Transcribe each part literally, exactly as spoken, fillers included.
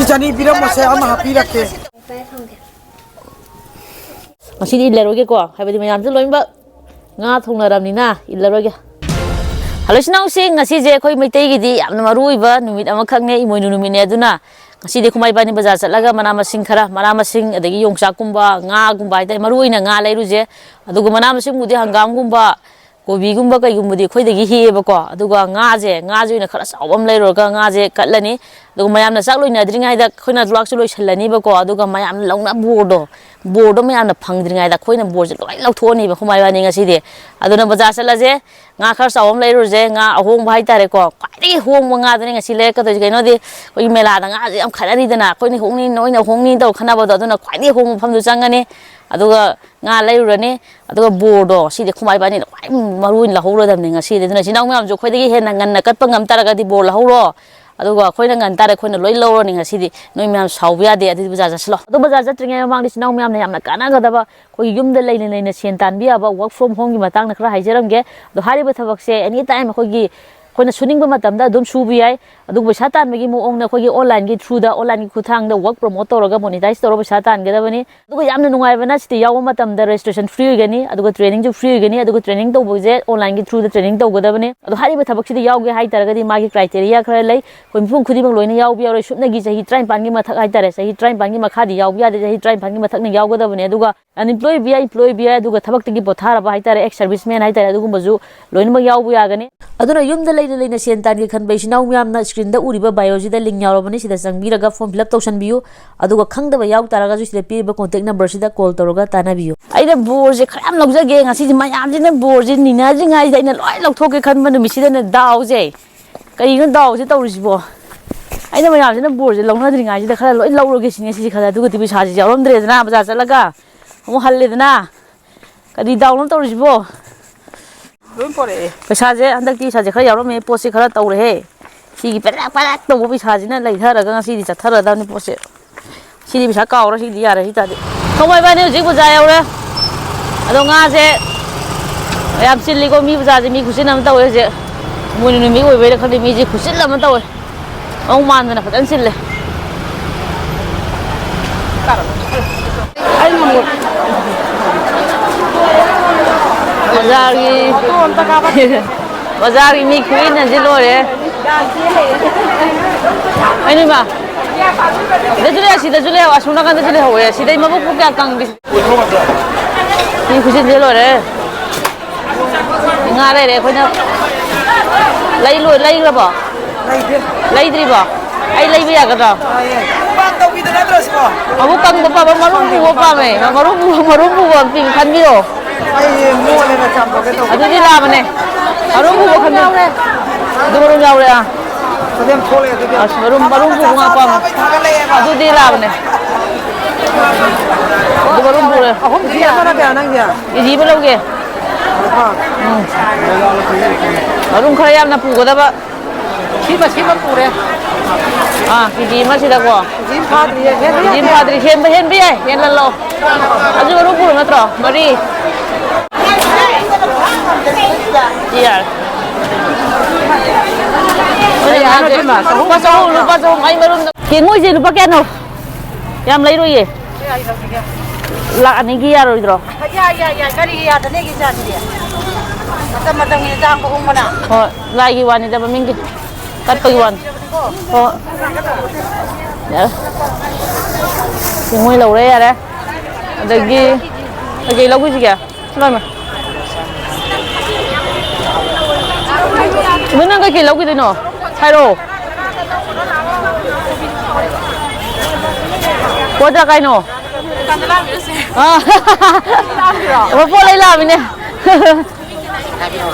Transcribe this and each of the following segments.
ꯆꯅꯤ ꯄꯤꯔꯝꯃꯣꯁꯦ, ꯑꯃ ꯍꯥꯞꯄꯤꯔꯛꯀꯦ꯫ ꯉꯁꯤꯗꯤ ꯏꯜꯂꯔꯣꯏꯒꯦꯀꯣ, ꯍꯥꯏꯕꯗꯤ ꯃꯌꯥꯝꯁꯨ ꯂꯣꯏꯅꯃꯛ ꯉꯥ ꯊꯣꯡꯅꯔꯕꯅꯤꯅ ꯏꯜꯂꯔꯣꯏꯒꯦ꯫ ꯍꯜꯂꯣ ꯏꯆꯤꯟ ꯏꯅꯥꯎꯁꯤꯡ, ꯉꯁꯤꯁꯦ ꯑꯩꯈꯣꯏ ꯃꯩꯇꯩꯒꯤꯗꯤ ꯌꯥꯝꯅ ꯃꯔꯨ ꯑꯣꯏꯕ ꯅꯨꯃꯤꯠ ꯑꯃꯈꯛꯅꯦ, ꯏꯃꯣꯏꯅꯨ ꯅꯨꯃꯤꯠꯅꯦ꯫ ꯑꯗꯨꯅ ꯉꯁꯤꯗꯤ ꯑꯩꯈꯣꯏ ꯏꯕꯥꯅꯤ ꯕꯖꯥꯔ ꯆꯠꯂꯒ ꯃꯅꯥ ꯃꯁꯤꯡ ꯈꯔ, ꯃꯅꯥ ꯃꯁꯤꯡ ꯑꯗꯒꯤ ꯌꯣꯡꯆꯥꯛꯀꯨꯝꯕ, ꯉꯥꯒꯨꯝꯕ ꯍꯥꯏꯇꯥꯔꯦ, ꯃꯔꯨ ꯑꯣꯏꯅ ꯉꯥ ꯂꯩꯔꯨꯁꯦ꯫ ꯑꯗꯨꯒ ꯃꯅꯥ ꯃꯁꯤꯡꯕꯨꯗꯤ ꯍꯪꯒꯥꯝꯒꯨꯝꯕ, ꯀꯣꯕꯤꯒꯨꯝꯕ ꯀꯩꯒꯨꯝꯕꯗꯤ ꯑꯩꯈꯣꯏꯗꯒꯤ ꯍꯦꯛꯑꯦꯕꯀꯣ꯫ ꯑꯗꯨꯒ ꯉꯥꯁꯦ, ꯉꯥꯁꯦ ꯑꯣꯏꯅ ꯈꯔ ꯆꯥꯎꯕ ꯑꯃ ꯂꯩꯔꯨꯔꯒ ꯉꯥꯁꯦ ꯀꯠꯂꯅꯤ꯫ ꯑꯗꯨꯒ ꯃꯌꯥꯝꯅ ꯆꯥꯛ ꯂꯣꯏꯅꯗ꯭ꯔꯤꯉꯩꯗ ꯑꯩꯈꯣꯏꯅ ꯆꯥꯛꯁꯨ ꯂꯣꯏꯁꯤꯜꯂꯅꯤꯕꯀꯣ꯫ ꯑꯗꯨꯒ ꯃꯌꯥꯝꯅ ꯂꯧꯅ ꯕꯣꯔꯗꯣ, ꯕꯣꯔꯗꯣ ꯃꯌꯥꯝꯅ ꯐꯪꯗ꯭ꯔꯤꯉꯩꯗ ꯑꯩꯈꯣꯏꯅ ꯕꯣꯔꯁꯦ ꯂꯣꯏ ꯂꯧꯊꯣꯛꯑꯅꯤꯕ ꯑꯩꯈꯣꯏ ꯃꯥ ꯏꯕꯥꯅꯤ ꯉꯁꯤꯗꯤ꯫ ꯑꯗꯨꯅ ꯕꯖꯥꯔ ꯆꯠꯂꯁꯦ, ꯉꯥ ꯈꯔ ꯆꯥꯎꯕ ꯑꯃ ꯂꯩꯔꯨꯔꯁꯦ, ꯉꯥ ꯑꯍꯣꯡꯕ ꯍꯥꯏꯇꯥꯔꯦꯀꯣ꯫ ꯈ꯭ꯋꯥꯏꯗꯒꯤ ꯍꯣꯡꯕ ꯉꯥꯗꯨꯅꯦ ꯉꯁꯤ ꯂꯩꯔꯛꯀꯗꯣꯏꯁꯦ꯫ ꯀꯩꯅꯣꯗꯤ ꯑꯩꯈꯣꯏꯒꯤ ꯃꯦꯂꯥꯗ ꯉꯥꯁꯦ ꯌꯥꯝ ꯈꯠꯅꯔꯤꯗꯅ, ꯑꯩꯈꯣꯏꯅ ꯍꯣꯡꯅꯤ, ꯅꯣꯏꯅ ꯍꯣꯡꯅꯤ ꯇꯧ ꯈꯠꯅꯕꯗꯣ꯫ ꯑꯗꯨꯅ ꯈ꯭ꯋꯥꯏꯗꯒꯤ ꯍꯣꯡꯕ ꯃꯐꯝꯗꯨ ꯆꯪꯉꯅꯤ꯫ ꯑꯗꯨꯒ ꯉꯥ ꯂꯩꯔꯨꯔꯅꯤ꯫ ꯑꯗꯨꯒ ꯕꯣꯔꯗꯣ ꯁꯤꯗꯤ ꯈꯨꯃꯥꯏ ꯏꯕꯥꯅꯤꯅ ꯈ꯭ꯋꯥꯏ ꯃꯔꯨ ꯑꯣꯏꯅ ꯂꯧꯍꯧꯔꯗꯕꯅꯤ ꯉꯁꯤꯗꯤ꯫ ꯑꯗꯨꯅ ꯏꯆꯤꯟ ꯏꯅꯥꯎ ꯃꯌꯥꯝꯁꯨ ꯑꯩꯈꯣꯏꯗꯒꯤ ꯍꯦꯟꯅ ꯉꯟꯅ ꯀꯠꯄ ꯉꯝ ꯇꯥꯔꯒꯗꯤ ꯕꯣꯔ ꯂꯧꯍꯧꯔꯣ꯫ ꯑꯗꯨꯒ ꯑꯩꯈꯣꯏꯅ ꯉꯟ ꯇꯥꯔꯦ, ꯑꯩꯈꯣꯏꯅ ꯂꯣꯏ ꯂꯧꯔꯅꯤ ꯉꯁꯤꯗꯤ꯫ ꯅꯣꯏ ꯃꯌꯥꯝ ꯁꯥꯎꯕ ꯌꯥꯗꯦ꯫ ꯑꯗꯨꯗꯤ ꯕꯖꯥꯔ ꯆꯠꯁꯤꯜꯂꯣ꯫ ꯑꯗꯣ ꯕꯖꯥꯔ ꯆꯠꯇ꯭ꯔꯤꯉꯩ ꯃꯃꯥꯡꯗ ꯏꯆꯤꯟ ꯏꯅꯥꯎ ꯃꯌꯥꯝꯅ ꯌꯥꯝꯅ ꯀꯥꯟꯅꯒꯗꯕ, ꯑꯩꯈꯣꯏꯒꯤ ꯌꯨꯝꯗ ꯂꯩꯅ ꯂꯩꯅ ꯁꯦꯟ ꯇꯥꯟꯕ ꯌꯥꯕ work from homeꯒꯤ ꯃꯇꯥꯡꯗ ꯈꯔ ꯍꯥꯏꯖꯔꯝꯒꯦ꯫ ꯑꯗꯣ ꯍꯥꯏꯔꯤꯕ ꯊꯕꯛꯁꯦ any time ꯑꯩꯈꯣꯏꯒꯤ, ꯑꯩꯈꯣꯏꯅ ꯁꯨꯅꯤꯡꯕ ꯃꯇꯝꯗ ꯑꯗꯨꯝ ꯁꯨꯕ ꯌꯥꯏ꯫ ꯑꯗꯨꯒ ꯄꯩꯁꯥ ꯇꯥꯟꯕꯒꯤ ꯃꯑꯣꯡꯅ ꯑꯩꯈꯣꯏꯒꯤ onlineꯒꯤ throughꯗ, onlineꯒꯤ ꯈꯨꯠꯊꯥꯡꯗ work promote ꯇꯧꯔꯒ, monetize ꯇꯧꯔꯒ ꯄꯩꯁꯥ ꯇꯥꯟꯒꯗꯕꯅꯤ꯫ ꯑꯗꯨꯒ ꯌꯥꯝꯅ ꯅꯨꯡꯉꯥꯏꯕꯅ ꯁꯤꯗ ꯌꯥꯎꯕ ꯃꯇꯝꯗ registration free ꯑꯣꯏꯒꯅꯤ, ꯑꯗꯨꯒ trainingꯁꯨ free ꯑꯣꯏꯒꯅꯤ, ꯑꯗꯨꯒ training ꯇꯧꯕꯁꯦ onlineꯒꯤ throughꯗ training ꯇꯧꯒꯗꯕꯅꯤ꯫ ꯑꯗꯣ ꯍꯥꯏꯔꯤꯕ ꯊꯕꯛꯁꯤꯗ ꯌꯥꯎꯒꯦ ꯍꯥꯏꯇꯥꯔꯒꯗꯤ ꯃꯥꯒꯤ criteria ꯈꯔ ꯂꯩ꯫ ꯑꯩꯈꯣꯏ ꯃꯤꯄꯨꯝ ꯈꯨꯗꯤꯡꯃꯛ ꯂꯣꯏꯅ ꯌꯥꯎꯕ ꯌꯥꯔꯣꯏ꯫ ꯁꯨꯞꯅꯒꯤ ꯆꯍꯤ ꯇꯔꯥꯅꯤꯄꯥꯟꯒꯤ ꯃꯊꯛ ꯍꯥꯏꯇꯥꯔꯦ, ꯆꯍꯤ ꯇꯔꯥꯅꯤꯄꯥꯟꯒꯤ ꯃꯈꯥꯗꯤ ꯌꯥꯎꯕ ꯌꯥꯗꯦ, ꯆꯍꯤ ꯇꯔꯥꯅꯤꯄꯥꯟꯒꯤ ꯃꯊꯛꯅ ꯌꯥꯎꯒꯗꯕꯅꯤ꯫ ꯑꯗꯨꯒ unemployed ꯑꯣꯏꯕ ꯌꯥꯏ, employee ꯑꯣꯏꯕ ꯌꯥꯏ, ꯑꯗꯨꯒ ꯊꯕꯛꯇꯒꯤ ꯄꯣꯊꯥꯔꯕ ꯍꯥꯏꯇꯥꯔꯦ, ex serviceman ꯍꯥꯏꯇꯥꯔꯦ, ꯑꯗꯨꯒꯨꯝꯕꯁꯨ ꯂꯣꯏꯅꯃꯛ ꯌꯥꯎꯕ ꯌꯥꯒꯅꯤ꯫ ꯑꯗꯨꯅ ꯌꯨꯝꯗ ꯂꯩꯅ ꯂꯩꯅ ꯁꯦꯟ ꯇꯥꯟꯒꯦ ꯈꯟꯕ ꯏꯆꯤꯟ ꯏꯅꯥꯎ ꯃꯌꯥꯝꯅ screenꯗ ꯎꯔꯤꯕ bioꯁꯤꯗ link ꯌꯥꯎꯔꯕꯅꯤ, ꯁꯤꯗ ꯆꯪꯕꯤꯔꯒ form fill up ꯇꯧꯁꯟꯕꯤꯌꯨ꯫ ꯑꯗꯨꯒ ꯈꯪꯗꯕ ꯌꯥꯎ ꯇꯥꯔꯒꯁꯨ ꯁꯤꯗ ꯄꯤꯔꯤꯕ contact numberꯁꯤꯗ call ꯇꯧꯔꯒ ꯇꯥꯟꯅꯕꯤꯌꯨ꯫ ꯑꯩꯅ ꯕꯣꯔꯁꯦ ꯈꯔ ꯌꯥꯝ ꯂꯧꯖꯒꯦ ꯉꯁꯤꯗꯤ, ꯃꯌꯥꯝꯁꯤꯅ ꯕꯣꯔꯁꯦ ꯅꯤꯅꯗ꯭ꯔꯤꯉꯩꯗ ꯑꯩꯅ ꯂꯣꯏ ꯂꯧꯊꯣꯛꯀꯦ ꯈꯟꯕ ꯅꯨꯃꯤꯠꯁꯤꯗꯅꯦ ꯗꯥꯎꯁꯦ꯫ ꯀꯔꯤꯅꯣ ꯗꯥꯎꯁꯦ ꯇꯧꯔꯤꯁꯤꯕꯣ? ꯑꯩꯅ ꯃꯌꯥꯝꯁꯤꯅ ꯕꯣꯔꯁꯦ ꯂꯧꯅꯗ꯭ꯔꯤꯉꯩꯁꯤꯗ ꯈꯔ ꯂꯣꯏ ꯂꯧꯔꯒꯦ ꯁꯤꯅꯦ ꯁꯤꯁꯦ ꯈꯜꯂꯦ꯫ ꯑꯗꯨꯒꯗꯤ ꯄꯩꯁꯥꯁꯦ ꯌꯥꯎꯔꯝꯗ꯭ꯔꯦꯗꯅ, ꯕꯖꯥꯔ ꯆꯠꯂꯒ ꯑꯃꯨꯛ ꯍꯜꯂꯦꯗꯅ꯫ ꯀꯔꯤ ꯗꯥꯎꯅꯣ ꯇꯧꯔꯤꯁꯤꯕꯣ? ꯂꯣꯏ ꯄꯣꯔꯛꯑꯦ꯫ ꯄꯩꯁꯥꯁꯦ ꯍꯟꯗꯛꯇꯤ ꯄꯩꯁꯥꯁꯦ ꯈꯔ ꯌꯥꯎꯔꯝꯃꯦ, ꯄꯣꯠꯁꯦ ꯈꯔ ꯇꯧꯔꯦꯍꯦ꯫ ꯁꯤꯒꯤ ꯄꯦꯔꯥꯛ ꯄꯦꯔꯥꯛ ꯇꯧꯕ ꯄꯩꯁꯥꯁꯤꯅ ꯂꯩꯊꯔꯒ ꯉꯁꯤꯗꯤ ꯆꯠꯊꯔꯗꯕꯅꯤ ꯄꯣꯠꯁꯦ꯫ ꯁꯤꯗꯤ ꯄꯩꯁꯥ ꯀꯥꯎꯔ ꯁꯤꯗꯤ ꯌꯥꯔꯦ ꯁꯤ ꯇꯥꯔꯗꯤ꯫ ꯊꯣꯡꯕ ꯏꯕꯥꯅꯤ ꯍꯧꯖꯤꯛ ꯕꯖꯥꯔ ꯌꯧꯔꯦ꯫ ꯑꯗꯣ ꯉꯥꯁꯦ ꯌꯥꯝ ꯆꯤꯜꯂꯤꯀꯣ, ꯃꯤ ꯕꯖꯥꯔꯁꯦ ꯃꯤ ꯈꯨꯆꯤꯟ ꯑꯃ ꯇꯧꯋꯦ ꯍꯧꯖꯤꯛ꯫ ꯏꯃꯣꯏꯅꯨ ꯅꯨꯃꯤꯠ ꯑꯣꯏꯕꯩꯔꯥ ꯈꯪꯗꯦ, ꯃꯤꯁꯦ ꯈꯨꯆꯤꯜ ꯑꯃ ꯇꯧꯋꯦ꯫ ꯃꯑꯣꯡ ꯃꯥꯟꯗꯅ ꯐꯖꯅ ꯆꯤꯜꯂꯦ꯫ ꯕꯖꯥꯔꯒꯤ, ꯕꯖꯥꯔꯒꯤ ꯃꯤ ꯈꯨꯌꯦꯡꯁꯤ ꯂꯣꯏꯔꯦ꯫ ꯑꯩꯅ ꯏꯃꯥ, ꯁꯤꯗꯁꯨ ꯂꯩ, ꯑꯁꯤꯗꯁꯨ ꯂꯩꯍꯧꯋꯦ, ꯑꯁꯣꯝ ꯅꯥꯀꯟꯗꯁꯨ ꯂꯩꯍꯧꯋꯦ꯫ ꯁꯤꯗꯩ ꯃꯕꯨꯛꯄꯨ ꯀꯌꯥ ꯀꯪꯗꯦ꯫ ꯃꯤ ꯈꯨꯆꯤꯟꯁꯦ ꯂꯣꯏꯔꯦ꯫ ꯉꯥ ꯂꯩꯔꯦ ꯑꯩꯈꯣꯏꯅ ꯂꯩ ꯂꯣꯏ-, ꯂꯩꯈ꯭ꯔꯕꯣ? ꯂꯩꯗꯦ꯫ ꯂꯩꯗ꯭ꯔꯤꯕꯣ? ꯑꯩ ꯂꯩꯕ ꯌꯥꯒꯗ꯭ꯔꯣ? ꯌꯥꯏꯌꯦ꯫ ꯃꯨꯛꯕꯥꯡ ꯇꯧꯕꯤꯗꯣ ꯅꯠꯇ꯭ꯔꯣ ꯁꯤꯕꯣ? ꯃꯕꯨꯛ ꯀꯪꯕ ꯄꯥꯝꯕ, ꯃꯔꯨꯝ ꯄꯨꯕ ꯄꯥꯝꯃꯦ꯫ ꯃꯔꯨꯝ ꯄꯨꯕ, ꯃꯔꯨꯝ ꯄꯨꯕ ꯑꯝꯇ ꯈꯟꯕꯤꯔꯣ꯫ ꯑꯩ ꯃꯣꯠꯂꯦꯅ ꯆꯥꯝꯊꯣꯛꯀꯦ ꯇꯧꯕ꯫ ꯑꯗꯨꯗꯤ ꯂꯥꯕꯅꯦ꯫ ꯃꯔꯨꯝ ꯄꯨꯕ ꯈꯟꯕꯤꯔꯣ꯫ ꯑꯗꯨ ꯃꯔꯨꯝ ꯌꯥꯎꯔꯦ, ꯑꯥ꯫ ꯑꯗꯨ ꯌꯥꯝ ꯊꯣꯛꯂꯛꯑꯦ ꯑꯗꯨꯗꯤ꯫ ꯑꯁ, ꯃꯔꯨꯝ, ꯃꯔꯨꯝ ꯄꯨꯕ ꯉꯥꯛ ꯄꯥꯝꯃꯦ꯫ ꯑꯗꯨꯗꯤ ꯂꯥꯕꯅꯦ꯫ ꯑꯗꯨ ꯃꯔꯨꯝ ꯄꯨꯔꯦ꯫ ꯑꯍꯨꯝ ꯁꯤ ꯑꯃꯅ ꯀꯌꯥ ꯅꯪꯒꯤ? ꯀꯦ ꯖꯤ ꯑꯃ ꯂꯧꯒꯦ꯫ ꯑꯥ꯫ ꯎꯝ꯫ ꯃꯔꯨꯝ ꯈꯔ ꯌꯥꯝꯅ ꯄꯨꯒꯗꯕ꯫ ꯁꯤꯃ, ꯁꯤꯃ ꯄꯨꯔꯦ꯫ ꯑꯥ, ꯀꯦ ꯖꯤ ꯑꯃꯁꯤꯗꯀꯣ꯫ ꯀꯦ ꯖꯤ ꯑꯃ ꯐꯥꯗ꯭ꯔꯤꯌꯦ꯫ ꯍꯦꯟꯕ ꯀꯦ ꯖꯤ ꯑꯃ ꯌꯥꯗꯦ꯫ ꯐꯥꯗ꯭ꯔꯤ꯫ ꯍꯦꯟꯕ, ꯍꯦꯟꯕ ꯌꯥꯏ꯫ ꯍꯦꯜꯍꯜꯂꯣ꯫ ꯑꯗꯨ ꯃꯔꯨꯝ ꯄꯨꯔꯣ ꯅꯠꯇ꯭ꯔꯣ? ꯃꯔꯤ꯫ ꯌꯥꯔꯦ꯫ ꯀꯌꯥꯅꯣ ꯁꯤꯃ? ꯆꯍꯨꯝ? ꯂꯨꯄꯥ ꯆꯍꯨꯝ, ꯂꯨꯄꯥ ꯆꯍꯨꯝ꯫ ꯑꯩ ꯃꯔꯨꯝꯗ ꯀꯦꯡꯉꯣꯏꯁꯦ ꯂꯨꯄꯥ ꯀꯌꯥꯅꯣ? ꯌꯥꯝ ꯂꯩꯔꯣꯏꯌꯦ꯫ ꯂꯥꯛ ꯑꯅꯤꯒꯤ ꯌꯥꯔꯣꯏꯗ꯭ꯔꯣ? ꯌꯥꯏ, ꯌꯥꯏ, ꯌꯥꯏ꯫ ꯀꯔꯤꯒꯤ ꯌꯥꯗꯅꯦꯒꯤ ꯏꯆꯥꯁꯤꯗꯤ? ꯃꯇꯝ ꯃꯇꯝꯒꯤ ꯇꯥꯡꯕ ꯍꯣꯡꯕꯅ꯫ ꯍꯣꯏ, ꯂꯥꯏꯒꯤ ꯋꯥꯅꯤꯗ, ꯃꯃꯤꯡꯒꯤ ꯀꯠꯄꯒꯤ ꯋꯥꯅꯤ꯫ ꯍꯣꯏ꯫ ꯌꯥꯔꯦ꯫ ꯀꯦꯡꯉꯣꯏ ꯂꯧꯔꯦ, ꯌꯥꯔꯦ꯫ ꯑꯗꯒꯤ ꯀꯩꯀꯩ ꯂꯧꯈꯤꯁꯤꯒꯦ? ꯂꯣꯏꯃꯛ꯫ ꯏꯕꯨꯡ, ꯅꯪ ꯀꯩꯀꯩ ꯂꯧꯈꯤꯗꯣꯏꯅꯣ? ꯍꯥꯏꯔꯛꯑꯣ꯫ ꯄꯣꯠ ꯀꯌꯥ ꯀꯥꯏꯅꯣ? ꯗꯨꯀꯥꯟꯗ ꯂꯥꯛꯑꯝꯃꯤꯔꯣ ꯁꯦ? ꯑꯥ꯫ ꯂꯥꯛꯑꯝꯃꯤꯔꯣ? ꯑꯩꯈꯣꯏ ꯄꯣꯠ ꯂꯩ ꯂꯥꯛꯑꯝꯃꯤꯅꯦ꯫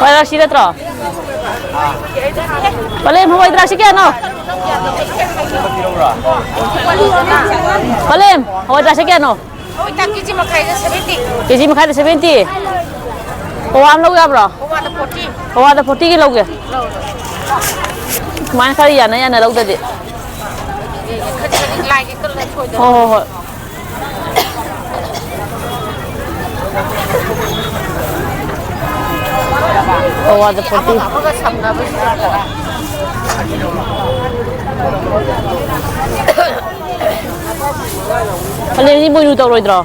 ꯍꯣꯏ, ꯁꯤ ꯅꯠꯇ꯭ꯔꯣ? ꯄꯂꯦꯝ, ꯍꯋꯥꯏ ꯗ꯭ꯔꯥꯛꯁꯤ ꯀꯌꯥꯅꯣ? ꯄꯂꯦꯝ, ꯍꯋꯥꯏ ꯗ꯭ꯔꯥꯛꯁꯤ ꯀꯌꯥꯅꯣ? ꯍꯣꯏ, ꯏꯇꯥ, ꯀꯦꯖꯤ ꯃꯈꯥꯏꯗ ꯁꯚꯦꯟꯇꯤ꯫ ꯀꯦꯖꯤ ꯃꯈꯥꯏꯗ ꯁꯚꯦꯟꯇꯤ? ꯄꯋꯥ ꯑꯃ ꯂꯧ ꯌꯥꯕ꯭ꯔꯣ? ꯄꯋꯥꯗ ꯐꯣꯔꯇꯤ꯫ ꯄꯋꯥꯗ ꯐꯣꯔꯇꯤꯒꯤ ꯂꯧꯒꯦ꯫ ꯂꯧ, ꯂꯧ꯫ ꯁꯨꯃꯥꯏꯅ ꯈꯔ ꯌꯥꯅ ꯌꯥꯅ ꯂꯧꯗꯗꯤ꯫ ꯈꯖꯤꯛ ꯈꯖꯤꯛ ꯂꯥꯏꯒꯤ ꯀꯜꯂ ꯁꯣꯏꯗꯅ꯫ ꯍꯣꯏ, ꯍꯣꯏ, ꯍꯣꯏ꯫ ꯄꯋꯥꯗ ꯐꯣꯔꯇꯤ꯫ ꯑꯃꯒ ꯑꯃꯒ ꯁꯝꯅꯕꯁꯤꯗꯀꯣ꯫ ꯁꯤ ꯅꯣꯏ ꯏꯃꯣꯏꯅꯨ ꯇꯧꯔꯣꯏꯗ꯭ꯔꯣ?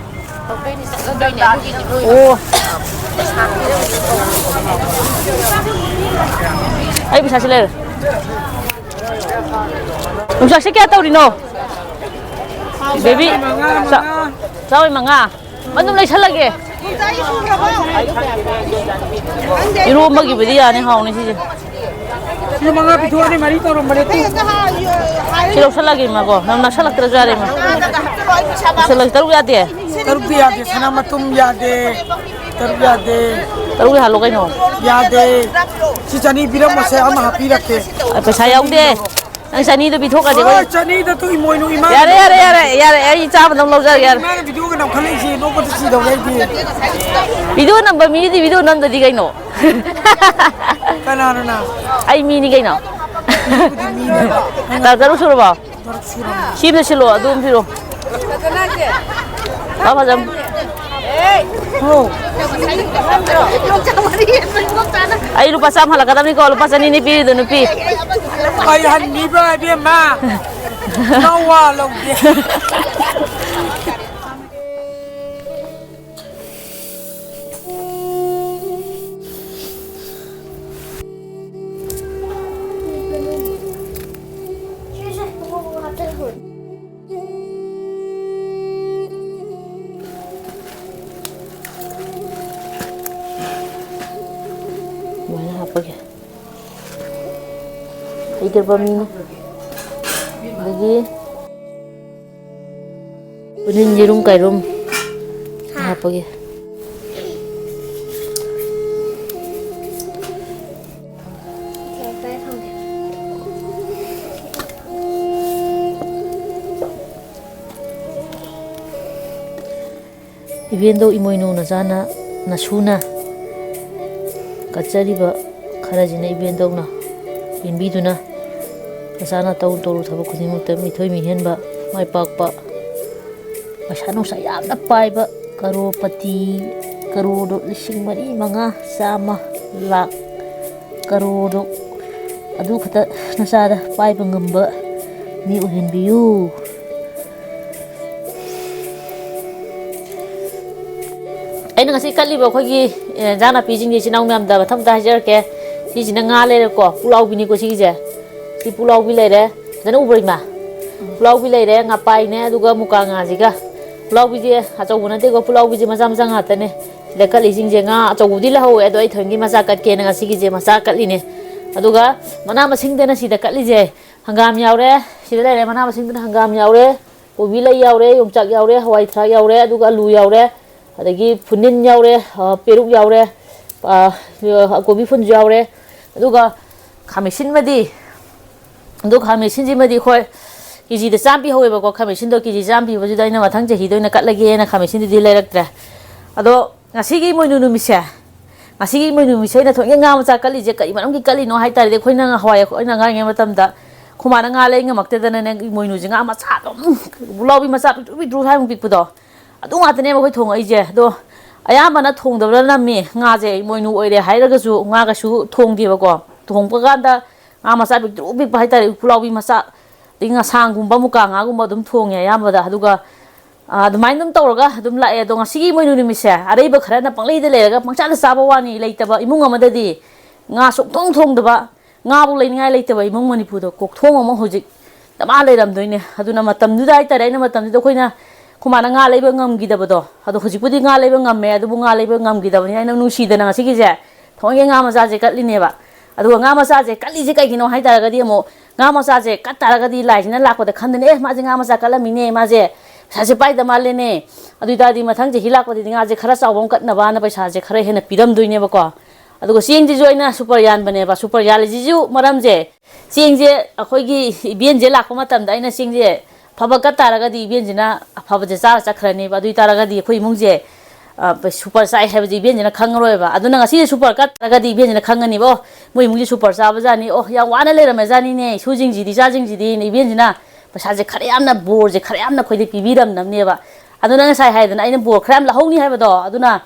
ꯑꯣ꯫ ꯑꯩ ꯄꯩꯁꯥꯁꯤ ꯂꯩꯔꯦ꯫ ꯌꯣꯡꯆꯥꯛꯁꯦ ꯀꯌꯥ ꯇꯧꯔꯤꯅꯣ? ꯕꯦꯕꯤ, ꯆꯥ-, ꯆꯥꯎꯏ ꯃꯉꯥ꯫ ꯑꯗꯨꯝ ꯂꯩꯁꯜꯂꯒꯦ꯫ ꯏꯔꯣꯝꯕꯒꯤꯕꯨꯗꯤ ꯌꯥꯅꯤ, ꯍꯥꯎꯅꯤ ꯁꯤꯁꯦ꯫ ꯁꯤ ꯃꯉꯥ ꯄꯤꯊꯣꯛꯑꯅꯤ, ꯃꯔꯤ ꯇꯧꯔꯝꯕꯅꯦ, ꯇꯨ꯫ ꯁꯤ ꯂꯧꯁꯜꯂꯒꯦ, ꯏꯃꯥ, ꯀꯣ꯫ ꯅꯪ ꯅꯛꯁꯜꯂꯛꯇ꯭ꯔꯁꯨ ꯌꯥꯔꯦ, ꯏꯃꯥ꯫ ꯂꯧꯁꯜꯂꯒꯦ, ꯇꯔꯨꯛ ꯌꯥꯗꯦ? ꯇꯔꯨꯛꯇꯤ ꯌꯥꯗꯦ, ꯁꯅꯥ ꯃꯇꯨꯝ ꯌꯥꯗꯦ꯫ ꯇꯔꯨꯛ ꯌꯥꯗꯦ꯫ ꯇꯔꯨꯛ ꯍꯥꯜꯂꯣ ꯀꯩꯅꯣ꯫ ꯌꯥꯗꯦ꯫ ꯁꯤ ꯆꯅꯤ ꯄꯤꯔꯝꯃꯣꯁꯦ, ꯑꯃ ꯍꯥꯞꯄꯤꯔꯛꯀꯦ꯫ ꯄꯩꯁꯥ ꯌꯥꯎꯗꯦ꯫ ꯅꯪ ꯆꯅꯤꯗꯣ ꯄꯤꯊꯣꯛꯈ꯭ꯔꯗꯤ ꯑꯩꯈꯣꯏ ꯑꯣ, ꯆꯅꯤꯗꯣ ꯇꯨ ꯏꯃꯣꯏꯅꯨ ꯏꯃꯥ ꯌꯥꯔꯦ, ꯌꯥꯔꯦ, ꯌꯥꯔꯦ, ꯌꯥꯔꯦ, ꯑꯩ ꯆꯥꯝꯃꯗꯪ ꯂꯧꯖꯔꯒꯦ, ꯌꯥꯔꯦ꯫ ꯏꯃꯥꯅ ꯚꯤꯗꯤꯑꯣꯒ ꯅꯝꯈꯠꯂꯛꯏꯁꯦ, ꯅꯣꯛꯄꯗ ꯁꯤꯗꯧꯔꯦ ꯑꯩꯗꯤ꯫ ꯚꯤꯗꯤꯑꯣ ꯅꯝꯕ ꯃꯤꯗꯤ ꯚꯤꯗꯤꯑꯣ ꯅꯝꯗꯗꯤ ꯀꯩꯅꯣ? ꯀꯅꯥꯅꯣ ꯅꯪ? ꯑꯩ ꯃꯤꯅꯤ ꯀꯩꯅꯣ꯫ ꯃꯤꯕꯨꯗꯤ ꯃꯤꯅꯦꯕ꯫ ꯇꯥ ꯇꯔꯨꯛ ꯁꯨꯔꯕꯣ? ꯇꯔꯨꯛ ꯁꯨꯔꯕꯣ? ꯁꯤ ꯑꯃ ꯁꯤꯜꯂꯣ, ꯑꯗꯨ ꯑꯃ ꯄꯤꯔꯣ꯫ ꯂꯥꯎ, ꯐꯖꯅ꯫ ꯍꯣ꯫ ꯑꯩ ꯂꯨꯄꯥ ꯆꯥꯝꯃ ꯍꯜꯂꯛꯀꯗꯕꯅꯤꯀꯣ, ꯂꯨꯄꯥ ꯆꯅꯤꯅꯤ ꯄꯤꯔꯤꯗꯣ, ꯅꯨꯄꯤ꯫ ꯑꯩ ꯍꯟꯅꯤꯕ ꯏꯕꯦꯝꯃ꯫ ꯅꯋꯥ ꯂꯧꯗꯦ꯫ ꯑꯗꯨꯃꯥꯏꯅ ꯍꯥꯞꯄꯒꯦ꯫ ꯍꯩꯇꯕ ꯃꯤꯅ꯫ ꯑꯗꯒꯤ ꯎꯅꯤꯟ ꯌꯦꯔꯨꯝ ꯀꯩꯔꯨꯝ ꯍꯥꯞꯄꯒꯦ꯫ ꯏꯕꯦꯟꯗꯧ ꯏꯃꯣꯏꯅꯨ ꯅꯆꯥꯅ, ꯅꯁꯨꯅ ꯀꯠꯆꯔꯤꯕ ꯈꯔꯁꯤꯅ ꯏꯕꯦꯟꯗꯧꯅ ꯌꯦꯡꯕꯤꯗꯨꯅ, ꯅꯆꯥꯅ ꯇꯧꯔꯨ ꯇꯧꯔꯨ ꯊꯕꯛ ꯈꯨꯗꯤꯡꯃꯛꯇ ꯃꯤꯊꯣꯏ ꯃꯤꯍꯦꯟꯕ, ꯃꯥꯏ ꯄꯥꯛꯄ, ꯄꯩꯁꯥ ꯅꯨꯡꯁꯥ ꯌꯥꯝꯅ ꯄꯥꯏꯕ, ꯀꯔꯣꯔꯄꯇꯤ, ꯀꯔꯣꯔꯗꯣ ꯂꯤꯁꯤꯡ ꯃꯔꯤ, ꯃꯉꯥ, ꯆꯥꯝꯃ, ꯂꯥꯛ, ꯀꯔꯣꯔꯗꯣ ꯑꯗꯨ ꯈꯛꯇ ꯅꯆꯥꯗ ꯄꯥꯏꯕ ꯉꯝꯕ ꯃꯤ ꯑꯣꯏꯍꯟꯕꯤꯌꯨ꯫ ꯑꯩꯅ ꯉꯁꯤ ꯀꯠꯂꯤꯕ ꯑꯩꯈꯣꯏꯒꯤ, ꯑꯦ, ꯏꯟꯖꯥꯡ ꯅꯥꯄꯤꯁꯤꯡꯁꯦ ꯏꯆꯤꯟ ꯏꯅꯥꯎ ꯃꯌꯥꯝꯗ ꯃꯊꯪ ꯃꯊꯪ ꯍꯥꯏꯖꯔꯛꯀꯦ꯫ ꯁꯤꯁꯤꯅ ꯉꯥ ꯂꯩꯔꯦꯀꯣ, ꯄꯨꯛꯂꯥꯎꯕꯤꯅꯤꯀꯣ ꯁꯤꯒꯤꯁꯦ꯫ ꯁꯤ ꯄꯨꯛꯂꯥꯎꯕꯤ ꯂꯩꯔꯦ꯫ ꯐꯖꯅ ꯎꯕ꯭ꯔꯥ, ꯏꯃꯥ? ꯄꯨꯛꯂꯥꯎꯕꯤ ꯂꯩꯔꯦ, ꯉꯥꯄꯥꯏꯅꯦ, ꯑꯗꯨꯒ ꯃꯨꯀꯥ ꯉꯥꯁꯤꯒ꯫ ꯄꯨꯛꯂꯥꯎꯕꯤꯁꯦ ꯑꯆꯧꯕ ꯅꯠꯇꯦꯀꯣ, ꯄꯨꯛꯂꯥꯎꯕꯤꯁꯦ ꯃꯆꯥ ꯃꯆꯥ ꯉꯥꯛꯇꯅꯦ꯫ ꯁꯤꯗ ꯀꯠꯂꯤꯁꯤꯡꯁꯦ ꯉꯥ ꯑꯆꯧꯕꯗꯤ ꯂꯧꯍꯧꯋꯦ, ꯑꯗꯣ ꯑꯩ ꯊꯑꯣꯏꯒꯤ ꯃꯆꯥ ꯀꯠꯀꯦꯅ ꯉꯁꯤꯒꯤꯁꯦ ꯃꯆꯥ ꯀꯠꯂꯤꯅꯦ꯫ ꯑꯗꯨꯒ ꯃꯅꯥ ꯃꯁꯤꯡꯗꯅ ꯁꯤꯗ ꯀꯠꯂꯤꯁꯦ ꯍꯪꯒꯥꯝ ꯌꯥꯎꯔꯦ, ꯁꯤꯗ ꯂꯩꯔꯦ꯫ ꯃꯅꯥ ꯃꯁꯤꯡꯗꯅ ꯍꯪꯒꯥꯝ ꯌꯥꯎꯔꯦ, ꯀꯣꯕꯤ ꯂꯩ ꯌꯥꯎꯔꯦ, ꯌꯣꯡꯆꯥꯛ ꯌꯥꯎꯔꯦ, ꯍꯋꯥꯏ ꯊꯔꯥꯛ ꯌꯥꯎꯔꯦ, ꯑꯗꯨꯒ ꯑꯂꯨ ꯌꯥꯎꯔꯦ, ꯑꯗꯒꯤ ꯐꯨꯅꯤꯟ ꯌꯥꯎꯔꯦ, ꯑ, ꯄꯦꯔꯨꯛ ꯌꯥꯎꯔꯦ, ꯑ, ꯀꯣꯕꯤ ꯐꯨꯜꯁꯨ ꯌꯥꯎꯔꯦ, ꯑꯗꯨꯒ ꯈꯥꯃꯦꯟꯁꯤꯟꯃꯗꯤ, ꯑꯗꯨ ꯈꯥꯃꯦꯟꯁꯤꯟꯁꯤꯃꯗꯤ ꯑꯩꯈꯣꯏ ꯀꯦꯖꯤꯗ ꯆꯥꯝꯃ ꯄꯤꯍꯧꯋꯦꯕꯀꯣ꯫ ꯈꯥꯃꯦꯟꯁꯤꯟꯗꯣ ꯀꯦꯖꯤ ꯆꯥꯝꯃ ꯄꯤꯕꯗꯨꯗ ꯑꯩꯅ ꯃꯊꯪ ꯆꯍꯤꯗ ꯑꯣꯏꯅ ꯀꯠꯂꯒꯦꯅ ꯈꯥꯃꯦꯟꯁꯤꯟꯗꯨꯗꯤ ꯂꯩꯔꯛꯇ꯭ꯔꯦ꯫ ꯑꯗꯣ ꯉꯁꯤꯒꯤ ꯏꯃꯣꯏꯅꯨ ꯅꯨꯃꯤꯠꯁꯦ, ꯉꯁꯤꯒꯤ ꯏꯃꯣꯏꯅꯨ ꯅꯨꯃꯤꯠꯁꯦ ꯑꯩꯅ ꯊꯑꯣꯏꯅ ꯉꯥ ꯃꯆꯥ ꯀꯠꯂꯤꯁꯦ ꯀꯔꯤ ꯃꯔꯝꯒꯤ ꯀꯠꯂꯤꯅꯣ ꯍꯥꯏ ꯇꯥꯔꯗꯤ, ꯑꯩꯈꯣꯏꯅ ꯉꯍꯥꯟꯋꯥꯏ ꯑꯩꯈꯣꯏꯅ ꯑꯉꯥꯡ ꯑꯣꯏꯔꯤꯉꯩ ꯃꯇꯝꯗ ꯑꯩꯈꯣꯏ ꯃꯥꯅ ꯉꯥ ꯂꯩ ꯉꯝꯃꯛꯇꯗꯅꯅꯦ, ꯏꯃꯣꯏꯅꯨꯁꯦ ꯉꯥ ꯃꯆꯥ ꯑꯗꯨꯝ, ꯄꯨꯛꯂꯥꯎꯕꯤ ꯃꯆꯥ ꯄꯤꯛꯇ꯭ꯔꯨ ꯄꯤꯛꯇ꯭ꯔꯨ ꯁ꯭ꯋꯥꯏꯃꯨꯛ ꯄꯤꯛꯄꯗꯣ, ꯑꯗꯨ ꯉꯥꯛꯇꯅꯦꯕ ꯑꯩꯈꯣꯏ ꯊꯣꯡꯉꯛꯏꯁꯦ꯫ ꯑꯗꯣ ꯑꯌꯥꯝꯕꯅ ꯊꯣꯡꯗꯕꯅ ꯅꯝꯃꯤ꯫ ꯉꯥꯁꯦ ꯏꯃꯣꯏꯅꯨ ꯑꯣꯏꯔꯦ ꯍꯥꯏꯔꯒꯁꯨ ꯉꯥ ꯀꯩꯁꯨ ꯊꯣꯡꯗꯦꯕꯀꯣ꯫ ꯊꯣꯡꯕ ꯀꯥꯟꯗ ꯉꯥ ꯃꯆꯥ ꯄꯤꯛꯇ꯭ꯔꯨ ꯄꯤꯛꯄ ꯍꯥꯏꯇꯥꯔꯦ, ꯄꯨꯛꯂꯥꯎꯕꯤ ꯃꯆꯥ, ꯑꯗꯩ ꯉꯁꯥꯡꯒꯨꯝꯕ, ꯃꯨꯀꯥ ꯉꯥꯒꯨꯝꯕ ꯑꯗꯨꯝ ꯊꯣꯡꯉꯦ ꯑꯌꯥꯝꯕꯗ꯫ ꯑꯗꯨꯒ, ꯑ, ꯑꯗꯨꯃꯥꯏꯅ ꯑꯗꯨꯝ ꯇꯧꯔꯒ ꯑꯗꯨꯝ ꯂꯥꯛꯑꯦ꯫ ꯑꯗꯣ ꯉꯁꯤꯒꯤ ꯏꯃꯣꯏꯅꯨ ꯅꯨꯃꯤꯠꯁꯦ ꯑꯔꯩꯕ ꯈꯔꯅ ꯄꯪꯂꯩꯗ ꯂꯩꯔꯒ ꯄꯪꯆꯥꯗ ꯆꯥꯕ ꯋꯥꯅꯤ꯫ ꯂꯩꯇꯕ ꯏꯃꯨꯡ ꯑꯃꯗꯗꯤ ꯉꯥ ꯁꯨꯡꯊꯣꯡ ꯊꯣꯡꯗꯕ, ꯉꯥꯕꯨ ꯂꯩꯅꯤꯡꯉꯥꯏ ꯂꯩꯇꯕ ꯏꯃꯨꯡ ꯃꯅꯤꯄꯨꯔꯗ ꯀꯣꯛꯊꯣꯡ ꯑꯃ ꯍꯧꯖꯤꯛ ꯗꯃꯥ ꯂꯩꯔꯝꯗꯣꯏꯅꯦ꯫ ꯑꯗꯨꯅ ꯃꯇꯝꯗꯨꯗ ꯍꯥꯏꯇꯥꯔꯦ, ꯑꯩꯅ ꯃꯇꯝꯗꯨꯗ ꯑꯩꯈꯣꯏꯅ, ꯑꯩꯈꯣꯏ ꯃꯥꯅ ꯉꯥ ꯂꯩꯕ ꯉꯝꯈꯤꯗꯕꯗꯣ, ꯑꯗꯣ ꯍꯧꯖꯤꯛꯄꯨꯗꯤ ꯉꯥ ꯂꯩꯕ ꯉꯝꯃꯦ, ꯑꯗꯨꯕꯨ ꯉꯥ ꯂꯩꯕ ꯉꯝꯈꯤꯗꯕꯅꯤꯅ ꯑꯩꯅ ꯅꯨꯡꯁꯤꯗꯅ ꯉꯁꯤꯒꯤꯁꯦ ꯊꯑꯣꯏꯒꯤ ꯉꯥ ꯃꯆꯥꯁꯦ ꯀꯠꯂꯤꯅꯦꯕ꯫ ꯑꯗꯨꯒ ꯉꯥ ꯃꯆꯥꯁꯦ ꯀꯠꯂꯤꯁꯦ ꯀꯩꯒꯤꯅꯣ ꯍꯥꯏ ꯇꯥꯔꯒꯗꯤ, ꯑꯃꯨꯛ ꯉꯥ ꯃꯆꯥꯁꯦ ꯀꯠ ꯇꯥꯔꯒꯗꯤ ꯂꯥꯏꯁꯤꯅ ꯂꯥꯛꯄꯗ ꯈꯟꯗꯅ, "ꯑꯦ, ꯃꯥꯁꯦ ꯉꯥ ꯃꯆꯥ ꯀꯠꯂꯝꯃꯤꯅꯦ, ꯃꯥꯁꯦ ꯄꯩꯁꯥꯁꯦ ꯄꯥꯏꯗ ꯃꯥꯜꯂꯦꯅꯦ, ꯑꯗꯨ ꯑꯣꯏ ꯇꯥꯔꯗꯤ ꯃꯊꯪ ꯆꯍꯤ ꯂꯥꯛꯄꯗꯗꯤ ꯉꯥꯁꯦ ꯈꯔ ꯆꯥꯎꯕ ꯑꯃ ꯀꯠꯅꯕꯅ ꯄꯩꯁꯥꯁꯦ ꯈꯔ ꯍꯦꯟꯅ ꯄꯤꯔꯝꯗꯣꯏꯅꯦꯕꯀꯣ"꯫ ꯑꯗꯨꯒ ꯆꯦꯡꯁꯤꯁꯨ ꯑꯩꯅ ꯁꯨꯄꯔ ꯌꯥꯟꯕꯅꯦꯕ꯫ ꯁꯨꯄꯔ ꯌꯥꯜꯂꯤꯁꯤꯁꯨ ꯃꯔꯝꯁꯦ, ꯆꯦꯡꯁꯦ ꯑꯩꯈꯣꯏꯒꯤ ꯏꯕꯦꯟꯁꯦ ꯂꯥꯛꯄ ꯃꯇꯝꯗ ꯑꯩꯅ ꯆꯦꯡꯁꯦ ꯑꯐꯕ ꯀꯠ ꯇꯥꯔꯒꯗꯤ ꯏꯕꯦꯟꯁꯤꯅ ꯑꯐꯕꯁꯦ ꯆꯥꯔ ꯆꯠꯈ꯭ꯔꯅꯦꯕ꯫ ꯑꯗꯨ ꯑꯣꯏ ꯇꯥꯔꯒꯗꯤ ꯑꯩꯈꯣꯏ ꯏꯃꯨꯡꯁꯦ, ꯑ, ꯁꯨꯄꯔ ꯆꯥꯏ ꯍꯥꯏꯕꯁꯦ ꯏꯕꯦꯟꯁꯤꯅ ꯈꯪꯉꯔꯣꯏꯕ꯫ ꯑꯗꯨꯅ ꯉꯁꯤꯁꯦ ꯁꯨꯄꯔ ꯀꯠ ꯇꯥꯔꯒꯗꯤ ꯏꯕꯦꯟꯁꯤꯅ ꯈꯪꯉꯅꯤꯕ, "ꯑꯣ, ꯃꯣꯏ ꯏꯃꯨꯡꯁꯦ ꯁꯨꯄꯔ ꯆꯥꯕꯖꯥꯠꯅꯤ, ꯑꯣ, ꯌꯥꯝ ꯋꯥꯅ ꯂꯩꯔꯝꯃꯖꯥꯠꯅꯤꯅꯦ ꯏꯁꯨꯁꯤꯡꯁꯤꯗꯤ, ꯏꯆꯥꯁꯤꯡꯁꯤꯗꯤ"ꯅ ꯏꯕꯦꯟꯁꯤꯅ ꯄꯩꯁꯥꯁꯦ ꯈꯔ ꯌꯥꯝꯅ, ꯕꯣꯔꯁꯦ ꯈꯔ ꯌꯥꯝꯅ ꯑꯩꯈꯣꯏꯗ ꯄꯤꯕꯤꯔꯝꯅꯕꯅꯦꯕ꯫ ꯑꯗꯨꯅ ꯉꯁꯥꯏ ꯍꯥꯏꯗꯅ ꯑꯩꯅ ꯕꯣꯔ ꯈꯔ ꯌꯥꯝ ꯂꯧꯍꯧꯅꯤ ꯍꯥꯏꯕꯗꯣ, ꯑꯗꯨꯅ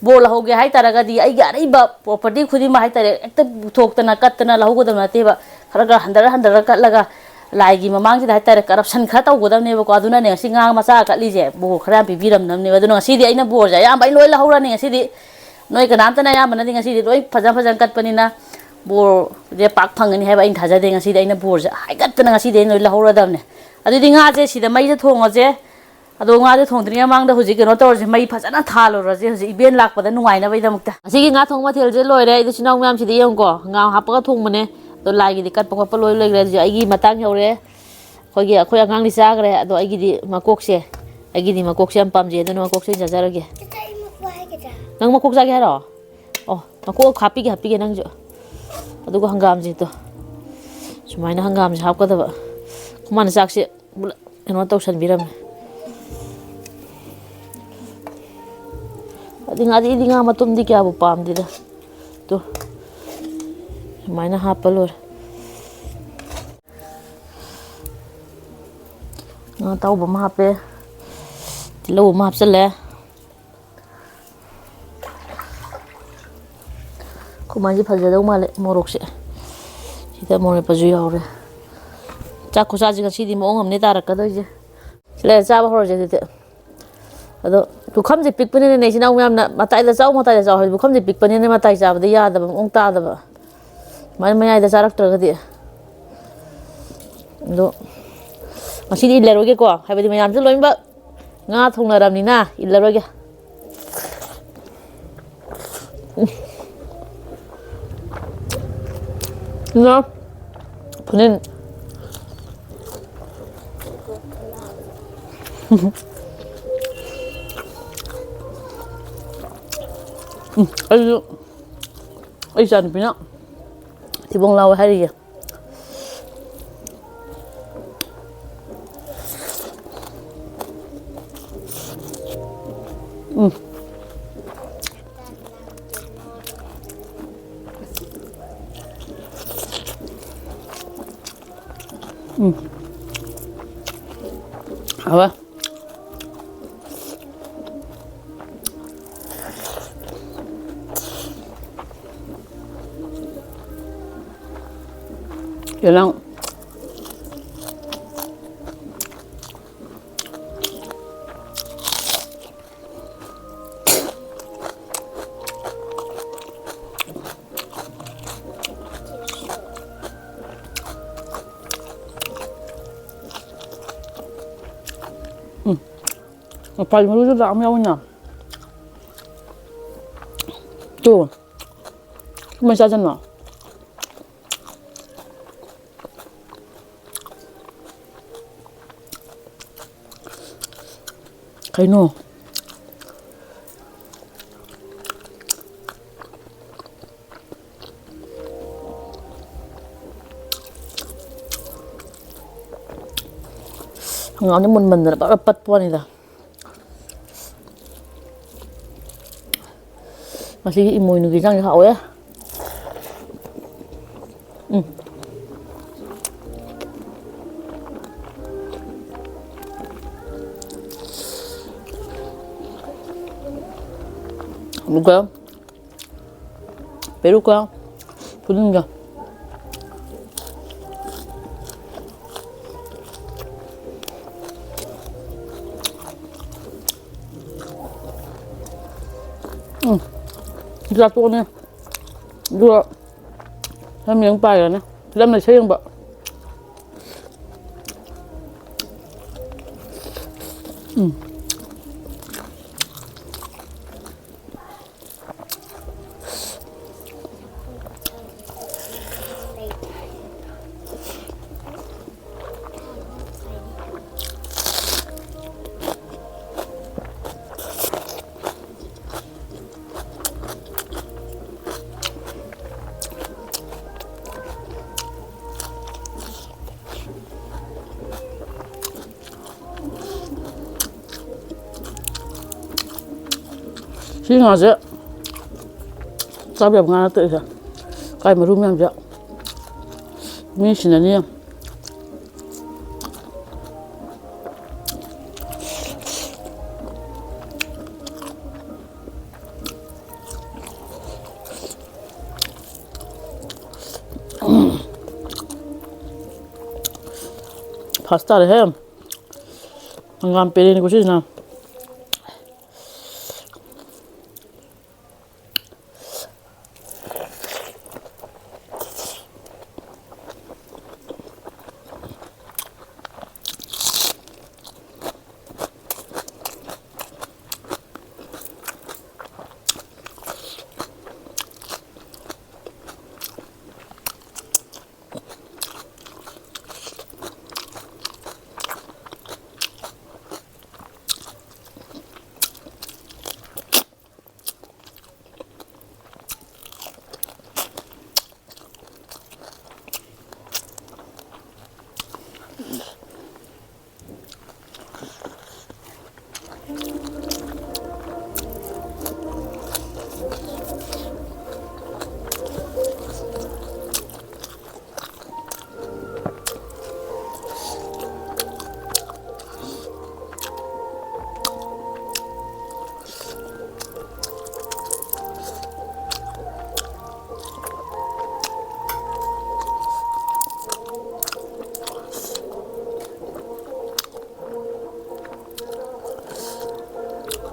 ꯕꯣꯔ ꯂꯧꯍꯧꯒꯦ ꯍꯥꯏ ꯇꯥꯔꯒꯗꯤ ꯑꯩꯒꯤ ꯑꯔꯩꯕ ꯄ꯭ꯔꯣꯄꯔꯇꯤ ꯈꯨꯗꯤꯡꯃꯛ ꯍꯥꯏ ꯇꯥꯔꯦ, ꯍꯦꯛꯇ ꯄꯨꯊꯣꯛꯇꯅ ꯀꯠꯇꯅ ꯂꯧꯍꯧꯒꯗꯕ ꯅꯠꯇꯦꯕ꯫ ꯈꯔ ꯈꯔ ꯍꯟꯊꯔ ꯍꯟꯊꯔ ꯀꯠꯂꯒ, ꯂꯥꯏꯒꯤ ꯃꯃꯥꯡꯁꯤꯗ ꯍꯥꯏꯇꯥꯔꯦ, ꯀꯔꯞꯁꯟ ꯈꯔ ꯇꯧꯒꯗꯕꯅꯦꯕꯀꯣ꯫ ꯑꯗꯨꯅꯅꯦ ꯉꯁꯤ ꯉꯥ ꯃꯆꯥ ꯀꯠꯂꯤꯁꯦ, ꯕꯣꯔ ꯈꯔ ꯌꯥꯝ ꯄꯤꯕꯤꯔꯝꯅꯕꯅꯦꯕ꯫ ꯑꯗꯨꯅ ꯉꯁꯤꯗꯤ ꯑꯩꯅ ꯕꯣꯔꯁꯦ ꯑꯌꯥꯝꯕ ꯑꯩ ꯂꯣꯏ ꯂꯧꯍꯧꯔꯅꯤ ꯉꯁꯤꯗꯤ꯫ ꯅꯣꯏ ꯀꯅꯥꯝꯇꯅ ꯑꯌꯥꯝꯕꯅꯗꯤ ꯉꯁꯤꯗꯤ ꯂꯣꯏ ꯐꯖ ꯐꯖꯅ ꯀꯠꯄꯅꯤꯅ ꯕꯣꯔꯁꯦ ꯄꯥꯛ ꯐꯪꯒꯅꯤ ꯍꯥꯏꯕ ꯑꯩꯅ ꯊꯥꯖꯗꯦ꯫ ꯉꯁꯤꯗꯤ ꯑꯩꯅ ꯕꯣꯔꯁꯦ ꯍꯥꯏꯒꯠꯇꯅ ꯉꯁꯤꯗꯤ ꯑꯩꯅ ꯂꯣꯏ ꯂꯧꯍꯧꯔꯗꯕꯅꯦ꯫ ꯑꯗꯨꯗꯤ ꯉꯥꯁꯦ ꯁꯤꯗ ꯃꯩꯗ ꯊꯣꯡꯉꯁꯦ꯫ ꯑꯗꯣ ꯉꯥꯁꯦ ꯊꯣꯡꯗ꯭ꯔꯤꯉꯩ ꯃꯃꯥꯡꯗ ꯍꯧꯖꯤꯛ ꯀꯩꯅꯣ ꯇꯧꯔꯁꯦ, ꯃꯩ ꯐꯖꯅ ꯊꯥꯜꯂꯨꯔꯁꯦ ꯍꯧꯖꯤꯛ ꯏꯕꯦꯟ ꯂꯥꯛꯄꯗ ꯅꯨꯡꯉꯥꯏꯅꯕꯒꯤꯗꯃꯛꯇ꯫ ꯑꯁꯤꯒꯤ ꯉꯥ ꯊꯣꯡꯕ ꯃꯊꯦꯜꯁꯦ ꯂꯣꯏꯔꯦ꯫ ꯑꯩꯗꯤ ꯏꯆꯤꯟ ꯏꯅꯥꯎ ꯃꯌꯥꯝꯁꯤꯗ ꯌꯦꯡꯉꯨꯀꯣ, ꯉꯥ ꯍꯥꯞꯄꯒ ꯊꯣꯡꯕꯅꯦ꯫ ꯑꯗꯣ ꯂꯥꯏꯒꯤꯗꯤ ꯀꯠꯄ ꯈꯣꯠꯄ ꯂꯣꯏ ꯂꯣꯏꯈ꯭ꯔꯦ꯫ ꯍꯧꯖꯤꯛ ꯑꯩꯒꯤ ꯃꯇꯥꯡ ꯌꯧꯔꯦ꯫ ꯑꯩꯈꯣꯏꯒꯤ, ꯑꯩꯈꯣꯏ ꯑꯉꯥꯡꯗꯤ ꯆꯥꯈ꯭ꯔꯦ, ꯑꯗꯣ ꯑꯩꯒꯤꯗꯤ ꯃꯀꯣꯛꯁꯦ, ꯑꯩꯒꯤꯗꯤ ꯃꯀꯣꯛꯁꯦ ꯌꯥꯝ ꯄꯥꯝꯖꯩ, ꯑꯗꯨꯅ ꯃꯀꯣꯛꯁꯦ ꯑꯣꯏꯅ ꯆꯥꯖꯔꯒꯦ꯫ ꯆꯤꯆꯦ, ꯑꯩ ꯃꯀꯣꯛ ꯍꯥꯏꯒꯗ꯭ꯔꯥ? ꯅꯪ ꯃꯀꯣꯛ ꯆꯥꯒꯦ ꯍꯥꯏꯔꯣ? ꯑꯣ, ꯃꯀꯣꯛ ꯍꯥꯞꯄꯤꯒꯦ, ꯍꯥꯞꯄꯤꯒꯦ ꯅꯪꯁꯨ꯫ ꯑꯗꯨꯒ ꯍꯪꯒꯥꯝꯁꯤꯗꯣ, ꯁꯨꯃꯥꯏꯅ ꯍꯪꯒꯥꯝꯁꯦ ꯍꯥꯞꯀꯗꯕ꯫ ꯑꯩꯈꯣꯏ ꯃꯥꯅ ꯆꯥꯛꯁꯦ ꯄꯨꯂꯞ ꯀꯩꯅꯣ ꯇꯧꯁꯟꯕꯤꯔꯝꯃꯦ꯫ ꯑꯗꯤ ꯉꯥꯗꯤ, ꯑꯩꯗꯤ ꯉꯥ ꯃꯇꯨꯝꯗꯤ ꯀꯌꯥꯕꯨ ꯄꯥꯝꯗꯦꯗ꯫ ꯇꯨ, ꯁꯨꯃꯥꯏꯅ ꯍꯥꯞꯄ ꯂꯣꯏꯔꯦ꯫ ꯉꯥ ꯑꯇꯥꯎꯕ ꯑꯃ ꯍꯥꯞꯄꯦ, ꯇꯤꯜꯍꯧ ꯑꯃ ꯍꯥꯞꯆꯜꯂꯦ꯫ ꯈꯨꯃꯥꯏꯁꯦ ꯐꯖꯗꯧ ꯃꯥꯜꯂꯦ ꯃꯣꯔꯣꯛꯁꯦ꯫ ꯁꯤꯗ ꯃꯣꯔꯣꯛ ꯃꯦꯠꯄꯁꯨ ꯌꯥꯎꯔꯦ꯫ ꯆꯥꯛ ꯈꯨꯠꯆꯥꯁꯦ ꯉꯁꯤꯗꯤ ꯃꯑꯣꯡ ꯑꯃꯅꯦ ꯇꯥꯔꯛꯀꯗꯣꯏꯁꯦ꯫ ꯁꯤ ꯂꯩꯔꯦ, ꯆꯥꯕ ꯍꯧꯔꯁꯦ ꯑꯗꯨꯗꯤ꯫ ꯑꯗꯣ ꯄꯨꯈꯝꯁꯦ ꯄꯤꯛꯄꯅꯤꯅꯅꯦ, ꯏꯆꯤꯟ ꯏꯅꯥꯎ ꯃꯌꯥꯝꯅ "ꯃꯇꯥꯏꯗ ꯆꯥꯎ, ꯃꯇꯥꯏꯗ ꯆꯥꯎ" ꯍꯥꯏꯗꯤ ꯄꯨꯈꯝꯁꯦ ꯄꯤꯛꯄꯅꯤꯅ ꯃꯇꯥꯏ ꯆꯥꯕꯗ ꯌꯥꯗꯕ, ꯃꯑꯣꯡ ꯇꯥꯗꯕ꯫ ꯁꯨꯃꯥꯏꯅ ꯃꯌꯥꯏꯗ ꯆꯥꯔꯛꯇ꯭ꯔꯒꯗꯤ꯫ ꯑꯗꯣ ꯉꯁꯤꯗꯤ ꯏꯜꯂꯔꯣꯏꯒꯦꯀꯣ, ꯍꯥꯏꯕꯗꯤ ꯃꯌꯥꯝꯁꯨ ꯂꯣꯏꯅꯃꯛ ꯉꯥ ꯊꯣꯡꯅꯔꯕꯅꯤꯅ ꯏꯜꯂꯔꯣꯏꯒꯦ꯫ ꯉꯥ ꯐꯨꯅꯤꯟ꯫ ꯎꯝ, ꯑꯩꯁꯨ, ꯑꯩ ꯏꯆꯥꯅꯨꯄꯤꯅ ꯊꯤꯕꯣꯡ ꯂꯥꯎꯋꯦ ꯍꯥꯏꯔꯤꯌꯦ꯫ ꯎꯝ꯫ ꯎꯝ꯫ ꯍꯥꯎꯋꯦ꯫ ꯌꯦꯂꯪ꯫ ꯎꯝ꯫ ꯃꯄꯥꯟ ꯃꯔꯨꯁꯨ ꯂꯥꯛꯑꯝ ꯌꯥꯎꯏꯅ꯫ ꯇꯨ꯫ ꯀꯃꯥꯏ ꯆꯥꯖꯅꯣ? ꯀꯩꯅꯣ? ꯍꯪꯒꯥꯝꯗꯤ ꯃꯨꯟꯃꯟꯗꯅ ꯄꯠ ꯄꯠ ꯄꯠꯄ ꯋꯥꯅꯤꯗ꯫ ꯉꯁꯤꯒꯤ ꯏꯃꯣꯏꯅꯨꯒꯤ ꯏꯟꯖꯥꯡꯁꯦ ꯍꯥꯎꯋꯦ꯫ ꯎꯝ꯫ ꯑꯗꯨꯒ ꯄꯦꯔꯨꯛꯀ ꯊꯣꯏꯗꯤꯡꯒ꯫ ꯎꯝ꯫ ꯆꯥꯊꯣꯛꯑꯅꯤ꯫ ꯑꯗꯨꯒ ꯐꯤꯂꯝ ꯌꯦꯡ ꯄꯥꯏꯔꯅꯤ꯫ ꯐꯤꯂꯝ ꯂꯩꯁꯦ ꯌꯦꯡꯕ꯫ ꯎꯝ꯫ ꯁꯤ ꯉꯥꯁꯦ ꯆꯥꯕ ꯌꯥꯕ ꯉꯥ ꯅꯠꯇ꯭ꯔꯦ꯫ ꯀꯥꯏ ꯃꯔꯨ ꯃꯌꯥꯝꯁꯦ ꯃꯤ ꯁꯤꯅꯅꯤ꯫ ꯐꯥꯁ ꯇꯥꯔꯦꯍꯦ꯫ ꯍꯪꯒꯥꯝ ꯄꯦꯔꯦꯅꯤꯀꯣ ꯁꯤꯁꯤꯅ꯫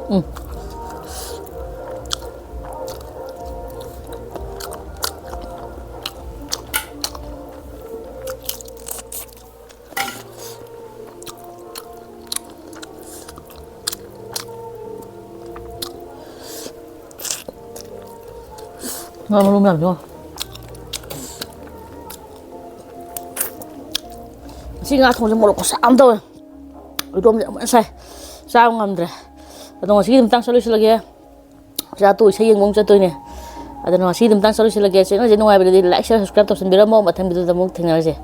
ꯎꯝ꯫ ꯉꯥ ꯃꯔꯨꯝ ꯌꯥꯝ ꯌꯥꯎ꯫ ꯉꯁꯤ ꯉꯥ ꯊꯣꯡꯕꯁꯦ ꯃꯣꯔꯣꯛ ꯈꯨꯁꯥ ꯑꯃ ꯇꯧꯋꯦ꯫ ꯏꯇꯣꯝꯁꯦ ꯑꯃꯨꯛ ꯍꯦꯟꯅ ꯁꯥꯏ꯫ ꯆꯥꯕ ꯉꯝꯗ꯭ꯔꯦ꯫ ꯑꯗꯣ ꯉꯁꯤꯒꯤ ꯃꯇꯥꯡꯁꯤꯗ ꯂꯣꯏꯁꯤꯜꯂꯒꯦ꯫ ꯆꯥ ꯇꯣꯛ ꯏꯁꯩ ꯌꯦꯡꯕ ꯑꯃꯨꯛ ꯆꯠꯇꯣꯏꯅꯦ꯫ ꯑꯗꯨꯅ ꯉꯁꯤꯒꯤ ꯃꯇꯥꯡꯁꯤꯗ ꯂꯣꯏꯁꯤꯜꯂꯒꯦ꯫ Channelꯁꯦ ꯅꯨꯡꯉꯥꯏꯕꯗꯗꯤ like, share, subscribe ꯇꯧꯁꯟꯕꯤꯔꯝꯃꯣ꯫ ꯃꯊꯪ videoꯗ ꯑꯃꯨꯛ ꯊꯦꯡꯅꯔꯁꯦ꯫